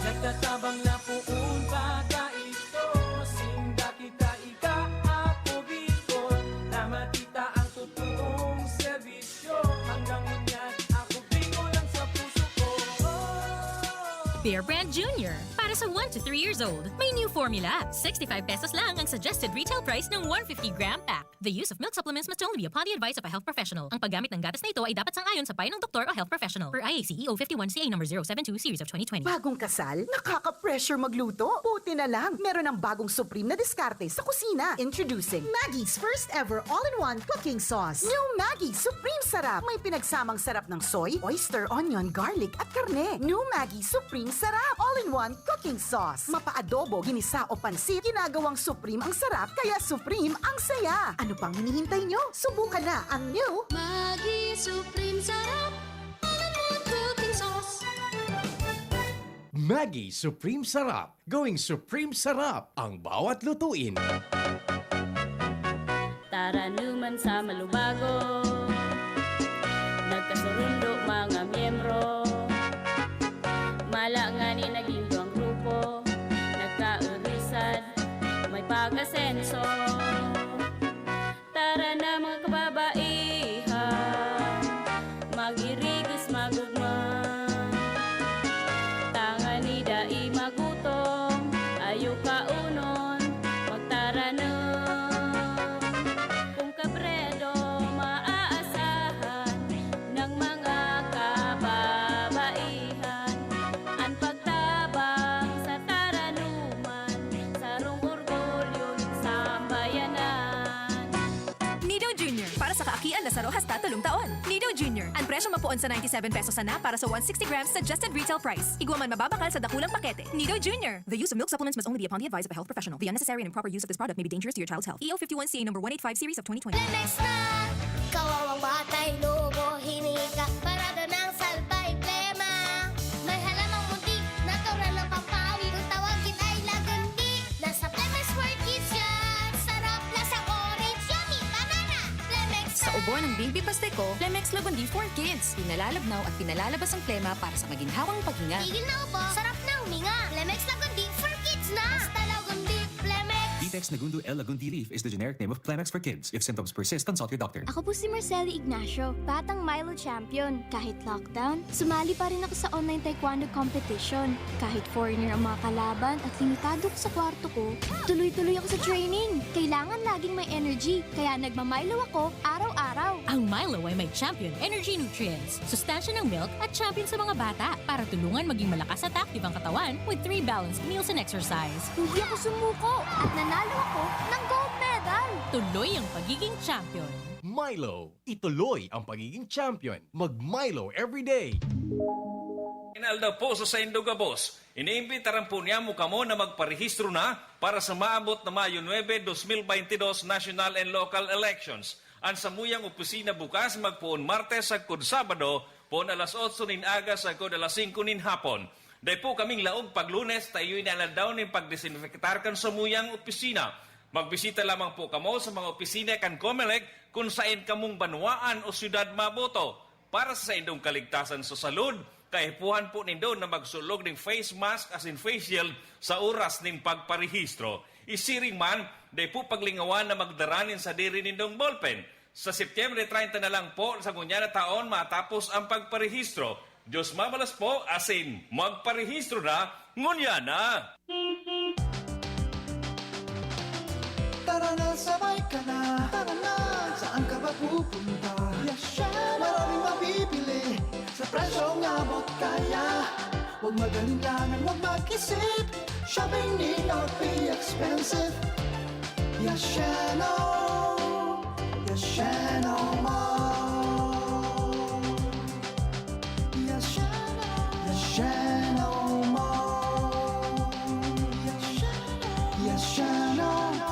Nagtatabang na poon pagkaito, masinda kita ika ako Bicol, na matita ang totoong serbisyo. Hanggang ngunyan, ako Bicol lang sa puso ko. Bear Brand Junior. Para sa one to three years old, may new formula. Sixty-five pesos lang ang suggested retail price ng one fifty gram pack. The use of milk supplements must only be upon the advice of a health professional. Ang paggamit ng gatas na ito ay dapat sang-ayon sa payo ng doktor o health professional. Per I A C E O fifty-one C A number zero seven two series of twenty twenty. Bagong kasal? Nakaka-pressure magluto? Buti na lang, meron ng bagong supreme na diskarte sa kusina. Introducing Maggie's first ever all-in-one cooking sauce. New Maggi Supreme Sarap. May pinagsamang sarap ng soy, oyster, onion, garlic, at karne. New Maggi Supreme Sarap. All-in-one cooking sauce. Mapa-adobo, ginisa o pansit, ginagawang supreme ang sarap, kaya supreme ang saya. Ano pang hinihintay nyo? Subukan na ang new Maggi Supreme Sarap. All-in-one cooking sauce. Maggi Supreme Sarap. Gawing Supreme Sarap ang bawat lutuin. Taranuman sa malubago, nagkasurundo mga miyembro. Mala ngani naging duwang grupo, nagkaurisan, may pag-asenso. Tara na mga kababaihan, magirigis magugma. Tangani dai magutom, ayo kaunon, magtaranom. Kung kabredo maaasahan ng mga kababaihan, an pagtabang sa taranuman, sarong orgulyo nin sambayanan. Nido Junior, para sa kaakian na saro hasta tolong taon. Nido Junior, ang presyo mapuon sa ninety-seven pesos sana para sa one sixty grams suggested retail price. Igwa man mababakal sa dakulang pakete. Nido Junior. The use of milk supplements must only be upon the advice of a health professional. The unnecessary and improper use of this product may be dangerous to your child's health. E O fifty-one C A number one eight five series of twenty twenty. Lemex na! Kawawang batay, lobo, hinika, parada ng salbay, plema. May halamang munti, natural ng pampawi. Kung tawagin ay lagundi, nasa Lemex for Kids yan. Sarap, lasang orange, yummy, banana. Lemex Sa ubo ng Bimbi Pasteco, Lemex Lagundi for Kids. Pinalalabnaw at pinalalabas ang plema para sa maginhawang paghinga. Tigil na ubo, sarap na huminga. Lemex Lagundi for Kids na. Basta Lagundi, Lemex. Detex Nagundu L Lagundi leaf is the generic name of Clemex for kids. If symptoms persist, consult your doctor. Ako po si Marcelo Ignacio, batang Milo champion. Kahit lockdown, sumali pa rin ako sa online taekwondo competition. Kahit foreigner ang mga kalaban at limitado ko sa kwarto ko, tuloy-tuloy ako sa training. Kailangan laging may energy, kaya nagma-Milo ako araw-araw. Ang Milo ay may champion energy nutrients, sustansya ng milk at champion sa mga bata para tulungan maging malakas at active ang katawan with three balanced meals and exercise. Hindi ako sumuko at nanalo ako ng gold medal. Tuloy ang pagiging champion. Milo, ituloy ang pagiging champion. Mag Milo everyday. Inaldaw po sa saindong gabos, iniimbitaran po niyamo kamo na magparehistro na para sa maabot na Mayo nuebe, dos mil baynte dos National and Local Elections. An samuyang opisina bukas magpoon Martes sagkod Sabado, poon alas otso nin aga sagkod alas singko nin hapon. Dai po kaming laog pag Lunes ta iyo ini an aldaw nin pagdesinfektar kan samuyang opisina. Magbisita lamang po kamo sa mga opisina kan Comelec kun saen kamong banwaan o syudad maboto. Para sa saindong kaligtasan sa salud, kaipuhan po nindo na magsulog nin face mask asin face shield sa oras nin pagparehistro. Isiring man, dai po paglingawan na magdara nin sadiri nindong ballpen. Sa Setyembre treinta na lang po sa ngunyan na taon matapos ang pagparehistro. Diyos mabalos po, asin magparehistro na ngunyan na! Tara na, sabay ka na. Tara na. Saan ka ba pupunta? Yashano! Maraming mabibili sa presyong abot kaya. Huwag mag-alinlangan, huwag mag-isip. Shopping need not be expensive. Yashano! Yashano Mall! Yashano! Yashano Mall! Yashano! Yashano!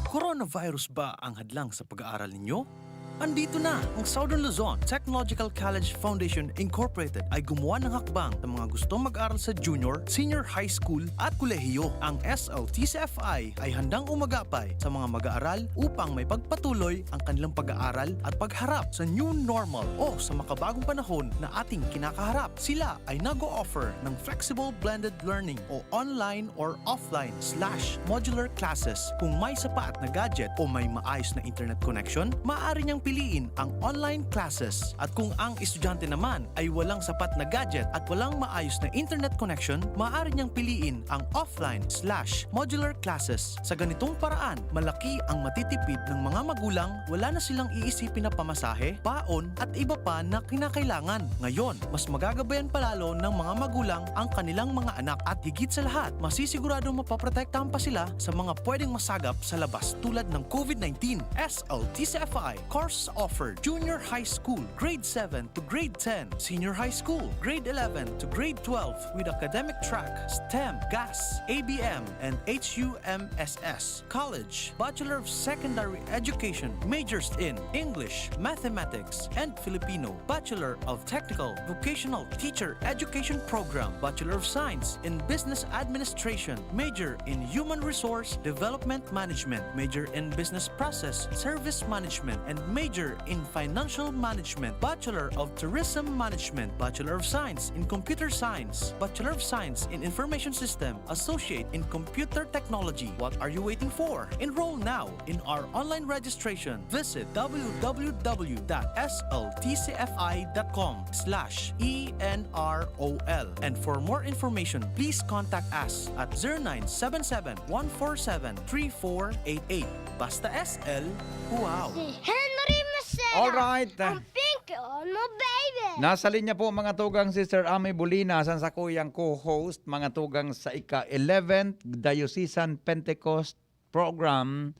Coronavirus ba ang hadlang sa pag-aaral ninyo? Andito na! Ang Southern Luzon Technological College Foundation Incorporated ay gumawa ng hakbang sa mga gustong mag-aral sa junior, senior high school at kolehiyo. Ang S L T C F I ay handang umagapay sa mga mag-aaral upang may pagpatuloy ang kanilang pag-aaral at pagharap sa new normal o sa makabagong panahon na ating kinakaharap. Sila ay nag-o-offer ng flexible blended learning o online or offline slash modular classes. Kung may sapat na gadget o may maayos na internet connection, maaari niyang piliin ang online classes. At kung ang estudyante naman ay walang sapat na gadget at walang maayos na internet connection, maaari niyang piliin ang offline slash modular classes. Sa ganitong paraan, malaki ang matitipid ng mga magulang, wala na silang iisipin na pamasahe, baon at iba pa na kinakailangan. Ngayon, mas magagabayan palalo ng mga magulang ang kanilang mga anak at higit sa lahat, masisiguradong mapoprotektahan pa sila sa mga pwedeng masagap sa labas tulad ng COVID nineteen. S L T C F I course offered Junior High School, Grade seven to Grade ten, Senior High School, Grade eleven to Grade twelve with academic track, STEM, GAS, A B M, and H U M S S. College, Bachelor of Secondary Education, majors in English, Mathematics, and Filipino, Bachelor of Technical Vocational Teacher Education Program, Bachelor of Science in Business Administration, major in Human Resource Development Management, major in Business Process Service Management, and major in Financial Management, Bachelor of Tourism Management, Bachelor of Science in Computer Science, Bachelor of Science in Information System, Associate in Computer Technology. What are you waiting for? Enroll now in our online registration. Visit w w w dot s l t c f i dot com slash e n r o l. And for more information, please contact us at zero nine seven seven, one four seven, three four eight eight. Basta S L, wow! Si Henry Macena. Alright. Ang pink on mo, baby. Nasa linya po, mga tugang, si Sir Ami Bolina, san sakuyang co-host, mga tugang, sa ika-eleventh Diocesan Pentecost Program.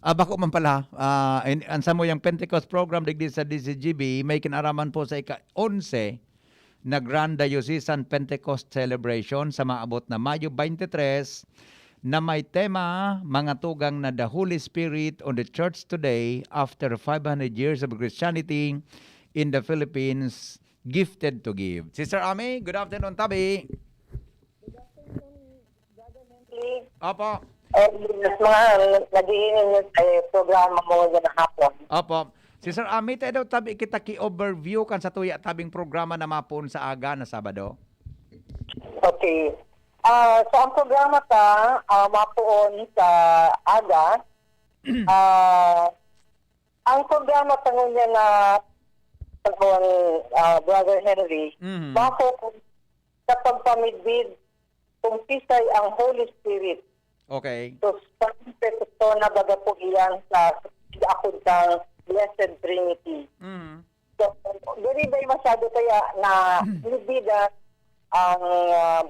Ah, bako man pala, ah, in, ang samuyang Pentecost Program digdi sa D C G B, may kinaraman po sa ika-onse na Grand Diocesan Pentecost Celebration sa maabot na Mayo twenty-three, na may tema, mga tugang, na The Holy Spirit on the Church Today, after five hundred years of Christianity in the Philippines, Gifted to Give. Sister Ami, good afternoon, tabi. Opo. Eh, mga nag-iingon sa programa mo na hapon. Opo. Sister Ami, tayo daw tabi kita ki overview kan sa tuya tabing programa na mapuon sa aga na Sabado. Okay. Ah, sa ang programa ta, ah, mapuon sa aga, ah, ang programa ta ngunyan na pagkawan, ah, Brother Henry, Mhm. bako sa pagpamidbid kung kisay ang Holy Spirit. Okay. So, sa persona baga po iyan sa akod ng Blessed Trinity. Mhm. So, very, very masyado kaya na nibida ang ah,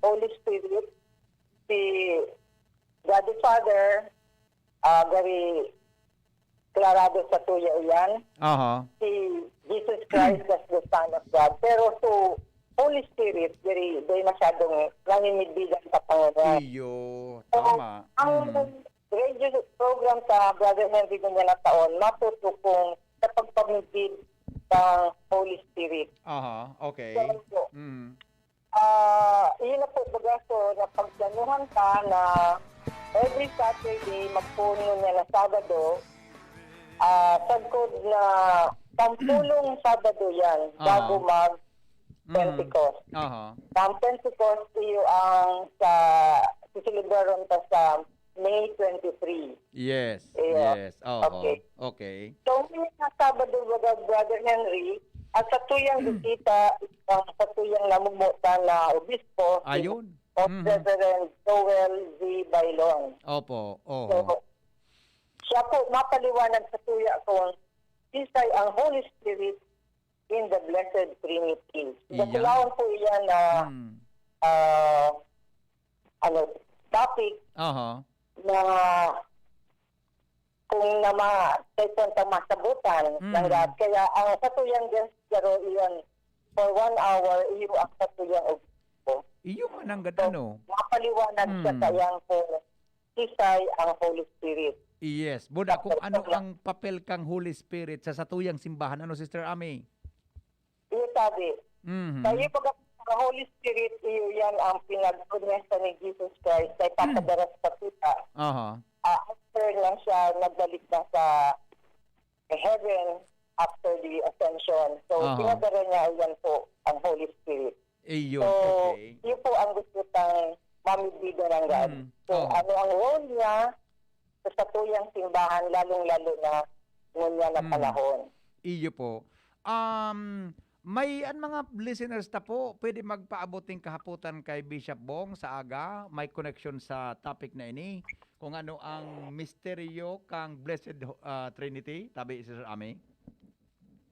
Holy Spirit, si God the Father, ah, very klarado sa tuya iyan. Aha. Si Jesus Christ as the Son of God. Pero so, Holy Spirit, very, very masyadong nanginibida sa Panginoon. Iyo. So, Tama. ang Mm. radio program sa Brother Henry Dunya na taon, matuto kung sa pagpamigid sa Holy Spirit. Aha. Okay. Ganun po. Mm. Ah, yun na po, baga, so, napagplanuhan ka na every Saturday, magpuon ngunyan na Sabado, ah, sagkod na sampulong Sabado yan, Ah. bago mag Mm. Pentecost. Aha. Ang Pentecost, iyo ang sa, siselebraron ta sa May twenty-three. Yes, Yeah. yes. Oho. Okay. Okay. So, may mga Sabado, baga, Brother Henry, ang satuyang bisita, ang satuyang namumutan na obispo, si Ayun. Pope Mhm. Reverend Joel Z. Bailon. Opo. So, Oho. siya po mapaliwanag sa tuya kung kisay ang Holy Spirit in the Blessed Trinity. Iyan. Dakulaon po iyan na Hmm. ah, ano, topic Oho. na kung na ma, kaisan ta masabutan Mm. ng lahat. Kaya ang satuyang guest garo iyan for one hour, iyo ang satuyang obispo. Iyo man ang So, gad-, ano. mapaliwanag siya Mm. kayang kung kisay ang Holy Spirit. Yes. Buda, kung Opo, ano opo. ang papel kang Holy Spirit sa satuyang simbahan. Ano, Sister Ami? Iyo sabi, Mhm. Kaya pag ang Holy Spirit, iyo yan ang pinagpromesa ni Jesus Christ na ipapadara sa kita. Aha. Ah, after lang siya, nagbalik na sa heaven after the ascension. So, Aha. pinadara niya yan po ang Holy Spirit. Iyo. So, Okay. yun po ang gusto tang mamibida ng God. Mm. So, Oo. ano ang role niya sa satuyang simbahan, lalong-lalo na ngunyan na Mm. panahon. Iyo po. Um, may an mga listeners ta po, pwede magpaabot ning kahapotan kay Bishop Bong sa aga, may connection sa topic na ini. Kung ano ang misteryo kang Blessed, ah, Trinity, tabi, Sister Ami?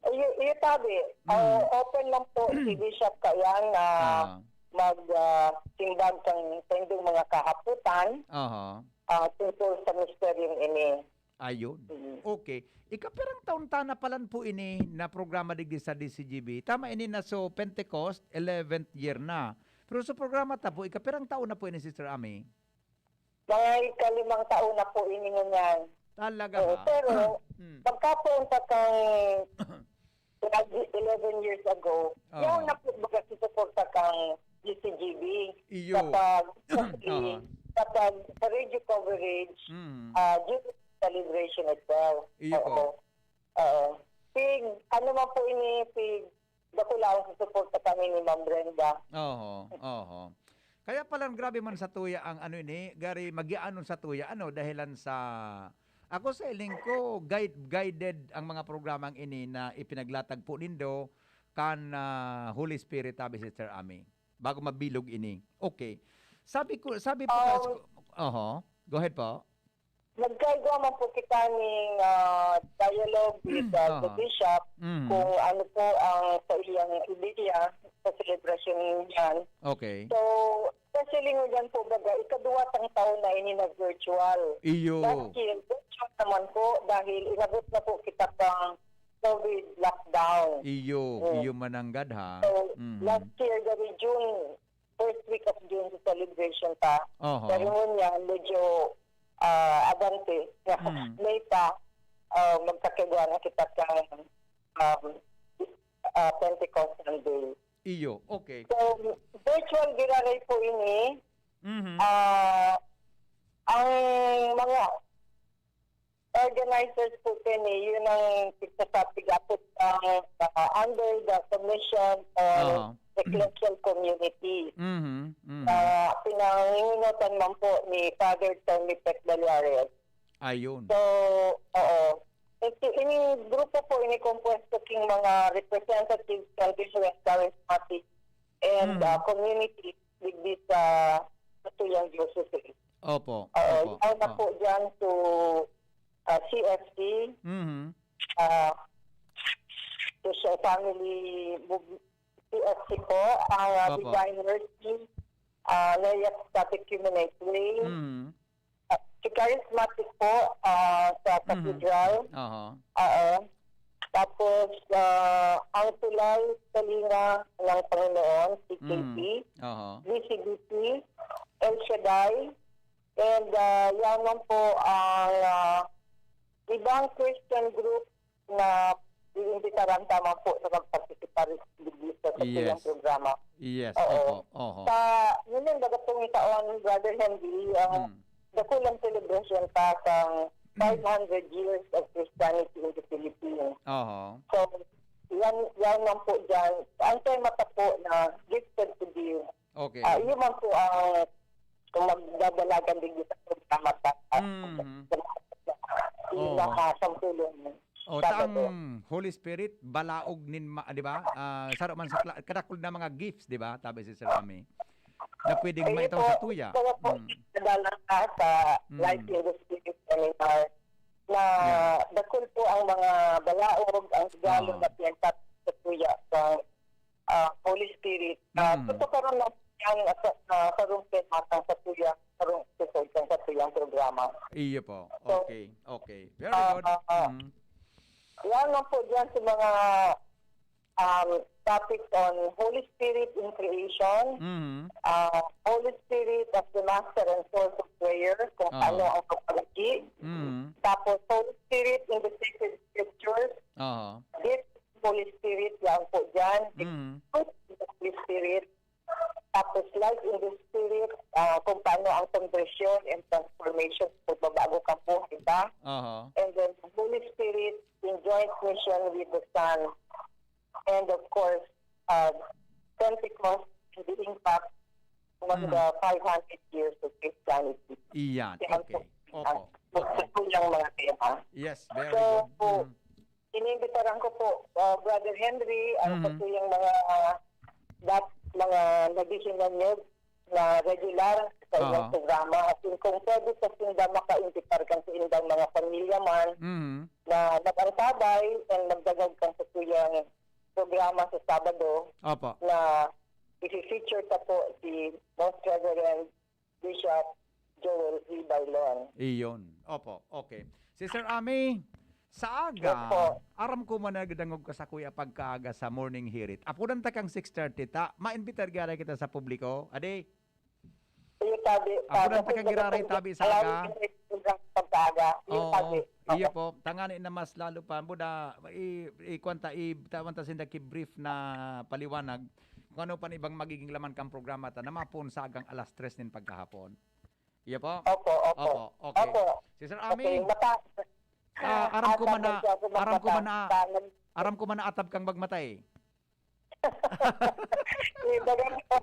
Iyo, iyo tabi, Mm. ah, open lang po si Bishop Kayan na Ah. mag, ah, simbag kang saindong mga kahapotan, Aha. ah, tungkol sa misteryong ini. Ayun. Mm. Okay. Ikapirang taon ta na palan po ini na programa digdi sa D C G B. Tama ini na so Pentecost, eleventh year na. Pero sa programa ta po, ikapirang taon na po ini, Sister Ami? Mga ikalimang taon na po ini ngunyan. Talaga Oo, ha? pero Hmm. pagkapunta kang eleven years ago, Oo. yaon na po baga susuporta kang D C G B. Iyo. Kapag, Oo. kapag sa radio coverage, Mm. ah, during celebration itself. Iyo po. Oo. Oo. Pig, ano man po ini, pig, dakulaon sa suporta kami ni Ma'am Brenda. Oho, oho. Kaya palan grabe man sa tuya ang ano ini, gari magianon sa tuya, ano, dahilan sa, ako sa hiling ko, guide, guided ang mga programang ini na ipinaglatag po nindo kan, ah, Holy Spirit, tabi, Sister Ami, bago mabilog ini. Okay. Sabi ko, sabi po, Um, kas-, oho, go ahead po. Nagkaigwa man po kita ning, ah, dialogue with, ah, the Aha. bishop Mm. kung ano po ang sa iyang ideya sa selebrasyon niyan. Okay. So, especially ngunyan po, baga, ikaduwa tang taon na ini na virtual. Iyo. Last year, virtual naman po dahil inabot na po kita pang COVID lockdown. Iyo, Mm. iyo mananggad ha. So, Mhm. last year, dari June, first week of June sa celebration pa. Oho. Pero ngunyan, medyo ah, abante. Mm. May pa, ah, magkakigwa na kita sa, um, ah, Pentecost Sunday. Iyo, okay. So, virtual giraray po ini. Mhm. Ah, ang mga organizers po kini, yun ang pigsasabi, dapat ang, ah, under the commission or Aha. ecclesial community. Mhm. Mhm. Ah, pinangungunahan man po ni Father Tony Peck Baleares. Ayun. So, oo. Kasi ini grupo po ini kompuesto king mga representatives kan different charismatic and, Mhm. ah, community digdi sa, sa tuyang diocese. Opo. Oo, Opo. yaon na Oh. po dyan to, ah, C F C, Mhm. ah, Social Family Mov-, C F C po, ang, ah, Opo. Divine Mercy, ah, Mary Catechumenate Way, Mhm. ah, si Charismatic po, ah, sa Mhm. Cathedral. Aha. Oo. Tapos, ah, ang Tulay Kalinga ng Panginoon, C K P, Mhm. Aha. D C B P, El Shaddai, and, ah, yan man po ang, ah, ibang Christian group na iimbitaran ta man po na magpartisipar digdi sa Yes. satuyang programa. Yes, Oo. opo. Oho. Sa, ngunyan, baga pong taon, Brother Henry, ang Mm. dakulang celebration ta sa five hundred years of Christianity in the Philippines. Oho. So, yan, yan man po dyan. Ang tema ta po na gifted to give. Okay. Ah, yun man po ang kung magdadalagan din sa salamat sa, Mhm. sa Oo. mga sampulong O, ta Sabado. ang Holy Spirit, balaog nin, ma- di ba? Ah, saro man sa kla- kadakul na mga gifts, di ba? Tabi si Sir Ami. Na pwedeng Ayun maitaw po, sa tuya. isa po, Mm. nadala ka sa Mm. Life in the Spirit Seminar na Yeah. dakul po ang mga balaog, ang regalo Oo. na pinagtapos sa tuya sa ah, Holy Spirit. Ah, Mm. ito karon na yan, at sa, ah, karong pinatang sa tuya, karong episode kan sa tuyang programa. Iyo po. So, Okay. Okay. Very ah, good. ah, ah, Mm. Yan lang po dyan sa mga um, topics on Holy Spirit in creation, Mhm. ah, Holy Spirit as the master and source of prayer, kung Ah. ano ang pagpalagi. Mhm. Tapos, Holy Spirit in the sacred scriptures, Aha. This Holy Spirit, yan po dyan. Mhm. Holy Spirit. Tapos, life in the Spirit, ah, kung paano ang conversion and transformation, pagbabago ka po, di ba? Aha. And then, Holy Spirit in joint mission with the Son. And of course, uh, Pentecost and the impact on Mhm. the five hundred years of Christianity. Iyan. Yan Okay. po ang Opo. Opo. sa kanyang mga tema. Yes, very So, good. po, Mm. Iniimbitaran ko po, ah, Brother Henry, ang Mhm. sa tuyang mga, ah, dat, mga naghihinanyog na regular sa inyong Aha. programa. At yun, kung pwede sa sinda makaimbitar kan sa indang mga pamilya man Mhm. na mag-antabay and magdangog kan sa tuyang programa sa Sabado Opo. na i-feature pa po si Most Reverend Bishop Joel E. Bailon. Iyon. Opo. Okay. Sister Ami, sa Yes po. aga, aram ko man nagdangog ka sa kuya pagkaaga sa morning hirit. Apunan ta kang six thirty ta, maimbitar gyaray kita sa publiko. Adi, Iyo, tabi, apunan tabi, ta kang giraray tabi sa aga. Pagkaaga. Iyo, Oo, tabi. iyo po. Tangani na mas lalo pa. Buda, i, i, kwan ta, i, tawan ta sinda ki brief na paliwanag kung ano pa ibang magiging laman kang programa ta na mapon sa agang alas tres nin pagkahapon. Iyo po? Opo, opo. Opo, okay. Opo. Sister Okay, Ami, mata. ah, aram ko Asa man na, medyo ako aram ko man na, magmata. aram ko man na atab kang magmatay. Iba rin po.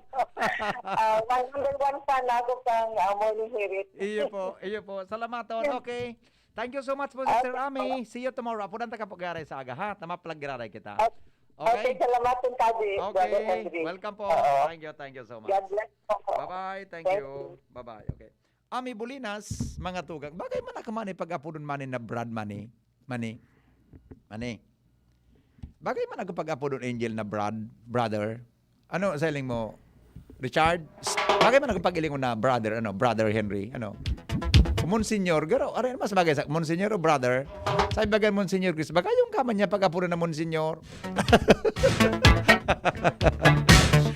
Ah, one number one fan ako pang, ah, morning hirit. Iyo po, iyo po. Salamaton. Okay. Thank you so much po, Sister Ami. See you tomorrow. Apunan ta ka po giraray sa aga, ha? Tama pala giraray kita. Okay, Okay? salamat po, Tabi, Brother Okay. Henry. Welcome po. Oo. Thank you, thank you so much. God bless po. Bye-bye. Thank Thank you. Bye-bye. Okay. Ami Bulinas, mga tugang. Bagay man ako man eh, pag-apodon man eh na Brad man eh. Mani. Mani. Bagay man ako pag-apodon, Angel, na Brad, brother. Ano, sa hiling mo, Richard? Bagay man ako pag-ilingon na brother, ano, Brother Henry, ano. Monsignor, garo, ano mas bagay sa Monsignor o brother? Sabi bagay Monsignor Chris, bagay yung kama niya pag-apodon na Monsignor.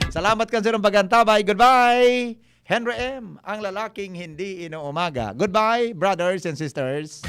Salamat kan sirong pagantabay. Goodbye! Henry M, ang lalaking hindi inuumaga. Goodbye, brothers and sisters.